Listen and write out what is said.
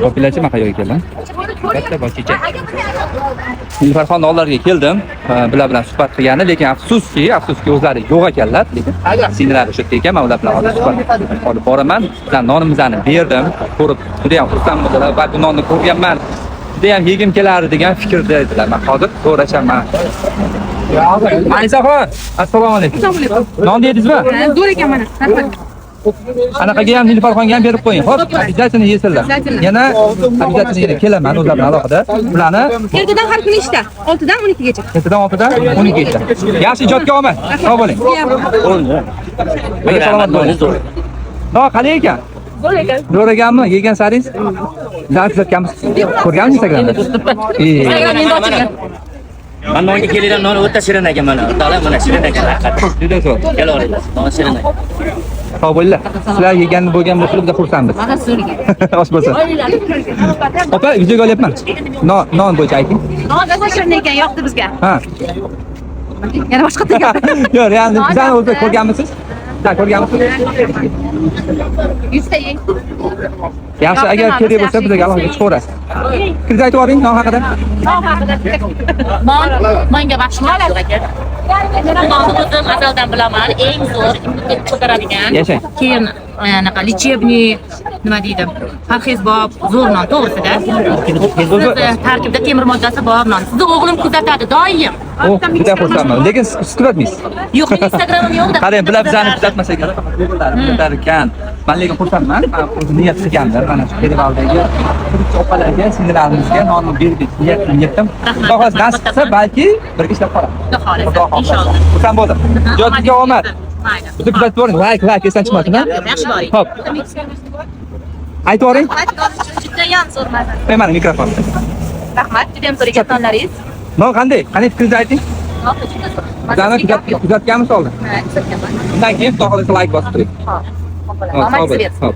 Topilachi, man qayerga keldim? Katta boshchechak. Nilufar oldilariga keldim. Bular bilan suhbat qilgani, lekin afsuski o'zlari yo'q ekanlar, lekin singillari o'sha yerda ekan, men ular bilan hozir suhbat olib boraman. Bizlar nonimizni berdim, ko'rib juda ham xursand bo'ldilar va bu nonni ko'rganman. Juda ham yegim kelardi degan fikrda edilar. Men hozir so'rashaman. Anisaxon, assalomu alaykum. Non yedingizmi? Zo'r ekan mana. Rahmat. Anaqaga ham, Nilufarxonga ham berib qo'ying. Xo'p, обязательно yesinlar. Обязательно. Yana обязательно yana kelaman o'zlar bilan alohida. Ularni Ertadan har kuni ishda. 6 dan 12 gacha. Ertadan 6 dan 12 gacha. Yaxshi, ijodga omad. Sog' bo'ling. Aka, salomat bo'ling. No, qalay ekan? Zo'r ekan. Zo'r ekanmi? Yegan saringiz? Bizlar kuzatganmiz. Ko'rganmiz Instagramda. Instagram endi ochilgan. Mana nonga kelinglar, non o'ta shirin ekan mana. O'rtoqlar, mana shirin ekan haqiqatdan. Juda zo'r. Kelaveringlar, non shirin ekan. Sog' bo'linglar. Sizlar yegan bo'lgan bo'lsa biz xursandmiz. Osh bo'lsin. Opa, videoga olyapman. Non bo'yicha ayting. Non rosa shirin ekan, yoqdi bizga. Ha. Yana boshqa tilga. Yo'q, real bizani o'zi ko'rganmisiz? Ha, ko'rganmisiz? 100 ta yeng. Yaxshi, agar kerak bo'lsa bizga alohida chiqaverasiz. Fikringizni aytib yuboring non haqida. Non haqida. Non manga vahshiy zo'r aka. Nonni o'zim azaldan bilaman, eng zo'r immunitet ko'taradigan. Yashang. Keyin anaqa лечебный, nima deydi? Parhezbop, zo'r non to'g'risida. Sizni tarkibida temir moddasi bor non. Sizni o'g'lim kuzatadi doim. Oh, juda xursandman. Lekin siz kuzatmaysiz. Yo'q, meni Instagramim yo'q-da. Qarang, bular bizani kuzatmasa ekan, faqat Google'larni kuzatar ekan. Men lekin xursandman. Men o'zim niyat qilgandim. Mana shu festival'dagi turkcha opalarga, singillarimizga nonni berdik. Niyat qilgandim. Xudo xohlasa, nasib qilsa, balki birga ishlab qolamiz. Xudo xohlasa, Xudo xohlasa. inshaalloh. Xursand bo'ldim. Ijodingizga omad. Mayli. Bizni kuzatib boring. Like, like esdan chiqmasin, ha? Yaxshi boring. Xo'p. Aytib yuboring. Judayam zo'r maza. Ey, mana mikrofon. Rahmat, judayam zo'r ekan nonlaringiz. Non qanday? Qanday, fikringizni ayting? Juda zo'r. Bizani kuzatganmiz oldin. Ha, kuzatganman. Undan keyin Xudo xohlasa like bosib turing. Xo'p. Hop, Omad sog' bo'ling. bersin. Hop.